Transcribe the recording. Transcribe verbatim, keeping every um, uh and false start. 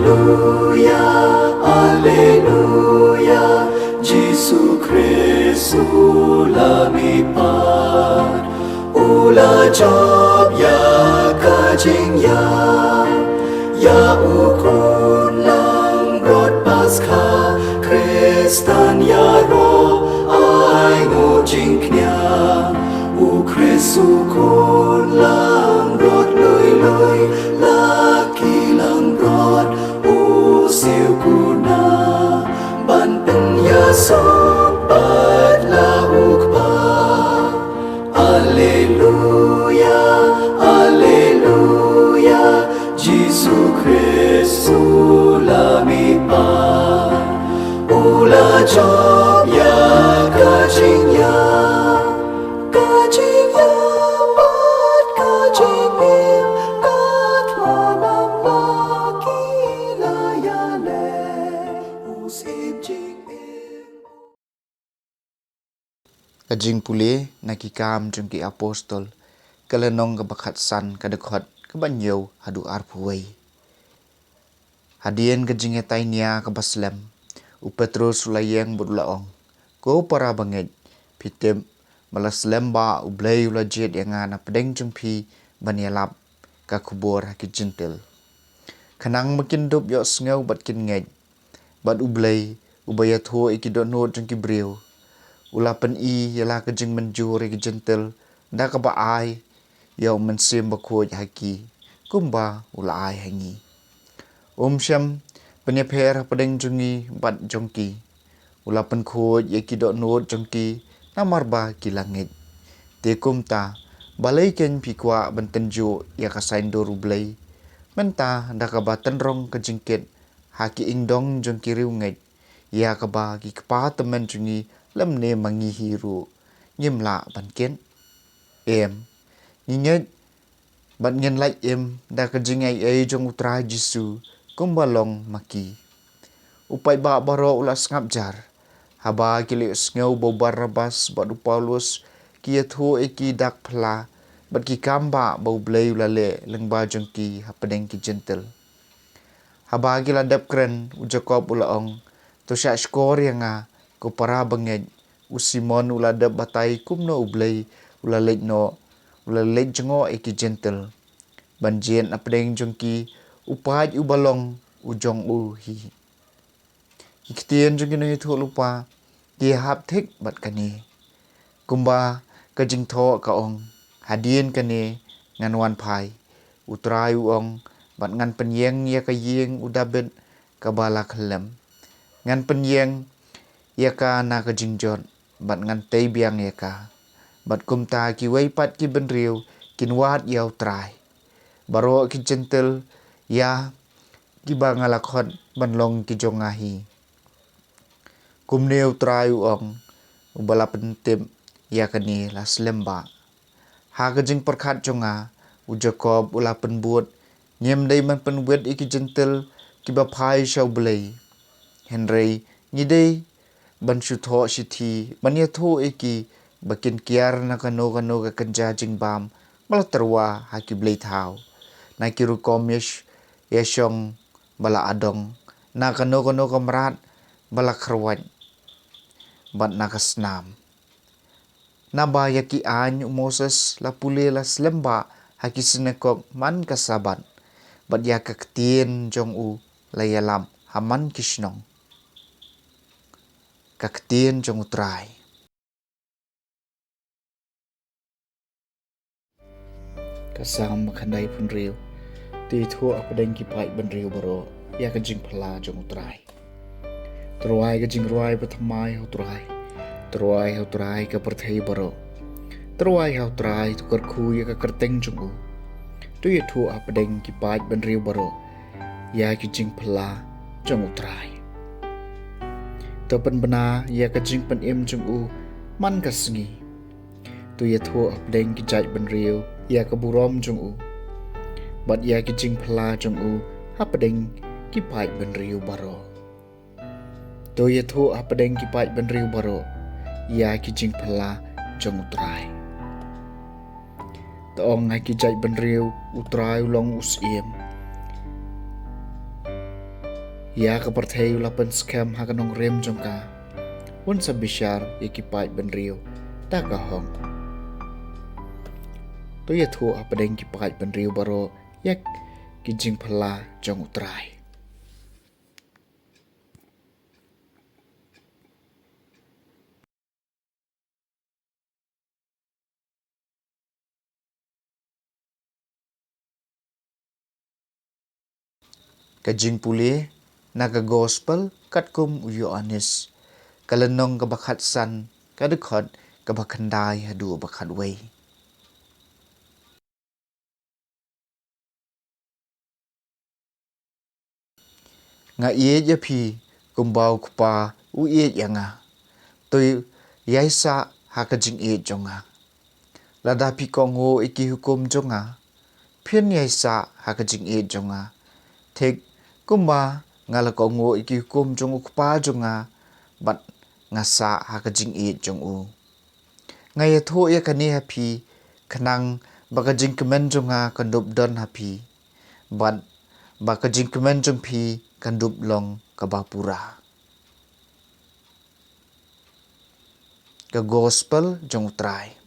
Alleluia, Alleluia, Jisu Khrist u la mihpat, u la jop ïa ka jingïap, ïa u khun langbrot Paskha, Khristan ïaroh ai nguh jingkñia, u Khrist u khun langbrot lui lui, la ki langbrot u siew kuna, ban pynïasoh bad la u Kpa. Alleluia, Alleluia, Jisu Khrist u la mihpat, u la jop ïa ka jingïap, ka jingïap bad ka jingim, ka thngan bad ki la ïaleh, u syiem jingim. Ka jingpule na Ki Kam jong ki Apostol, ka lynnong kaba khatsan, ka dkhot kaba hynñiew haduh arphew wei. Hadien ka jingïatai nia kaba slem, u Petros u la ïeng bad u la ong, Ko para bangeit, phi tip ba la slem ba U Blei u la jied ïa nga na pdeng jong phi ban ïalap ka khubor ha ki Jentil, khnang ba kin dup ïohsngew bad kin ngeit. Bad U Blei, uba ïathuh ïa ki dohnud jong ki briew, u la pyni ïa la ka jingmynjur ïa ki Jentil da kaba ai ïa U Mynsiem Bakhuid ha ki, kumba u la ai ha ngi. Um shym pynïapher hapdeng jong ngi bad jong ki. U la pynkhuid ïa ki dohnud jong ki namar ba ki la ngeit. Te kumta, balei kein phi kwah ban tynjuh ïa ka saiñdur U Blei? Mynta da kaba tynrong ka jingkit ha ki ingdong jong ki riewngeit, ïa kaba ki kpa tymmen jong ngi lymne ma ngi hi ruh ngim lah ban kit? Em, ngi ngeit bad ngin lait im da ka jingaiei jong U Trai Jisu kumba long ma ki. U paidbah baroh u la sngap jar haba ki la ïohsngew ba u Barnabas bad u Paulus ki ïathuh ïa ki dak phylla bad ki kam ba U Blei u la leh lyngba jong ki hapdeng ki Jentil. Haba ki la dep kren, u Jakob u la ong, To shah shkor ïa nga, ko para bangeit. U Simon u la dep batai kumno U Blei u la leit noh, u la leit jngoh ïa ki Jentil, ban jied napdeng jong ki u paid uba long u jong u hi. Ki ktien jong ki nongïathuhlypa ki hap thik bad kane. Kumba ka jingthoh ka ong, hadien kane ngan wan phai, U Trai u ong, bad ngan pynïeng ïa ka ïing u Dabid kaba la khyllem. Ngan pynïeng ïa ka na ka jingjot, bad ngan tei biang ïa ka. Bad kumta kiwei pat ki bynriew kin wad ïa U Trai. Baroh ki Jentil ïa kiba nga la khot ban long ki jong nga hi. Kumne U Trai u ong, uba la pyntip ïa kane la slem ba. Ha ka jingpyrkhat jong nga, u Jakob u la pynbud, ngim dei ban pynwit ïa ki Jentil kiba phai sha U Blei. Hynrei ngi dei ban shu thoh shithi ban ïathuh ïa ki ba kin kiar na kano kano ka kynja jingbam ba la tyrwa ha ki blei thaw, na ki rukom ïa sh-, ïashong ba la adong, na kano kano ka mrad ba la kharwait, bad na ka snam. Naba ïa ki aiñ u Moses la pule la slem ba ha ki synagog man ka Sabbath, bad ïa ka ktien jong u la ïalap ha man ki shnong. Ka ktien jong U Trai. Ka Salm khyndai phew hynriew. To ïathuh hapdeng ki paid bynriew baroh ïa ka jingphylla jong U Trai. To rwai ka jingrwai bathymmai ha U Trai. To rwai ha U Trai ko pyrthei baroh. To rwai ha U Trai, to kyrkhu ïa ka kyrteng jong u. To ïathuh hapdeng ki paid bynriew baroh ïa ki jingphylla jong U Trai. To pynbna ïa ka jingpynim jong u man ka sngi. To ïathuh hapdeng ki jaid bynriew ïa ka burom jong u, bad ïa ki jingphylla jong u hapdeng ki paid bynriew baroh. To ïathuh hapdeng ki paid bynriew baroh ïa ki jingphylla jong U Trai. To ong ha ki jaid bynriew, U Trai u long u syiem. Ïa ka pyrthei u la pynskhem ha ka nongrim jong ka. Un sa bishar ïa ki paid bynriew da ka hok. To ïathuh hapdeng ki paid bynriew baroh ïa ki jingphylla jong U Trai. Ka jingpule na ka Gospel katkum u Ïoannis, ka lynnong kaba khatsan, ka dkhot kaba khyndai haduh ba khatwei. Nga ïeit ïa phi kumba U Kpa u ïeit ïa nga. To ïai sah ha ka jingïeit jong nga. Lada phi kohnguh ïa ki hukum jong nga, phin ïai sah ha ka jingïeit jong nga, thik kumba nga la kohnguh ïa ki hukum jong U Kpa jong nga, bad nga sah ha ka jingïeit jong u. Nga ïathuh ïa kane ha phi, khnang ba ka jingkmen jong nga kan dup don ha phi, bad ba ka jingkmen jong phi kan dup long kaba pura. Ka Gospel jong U Trai.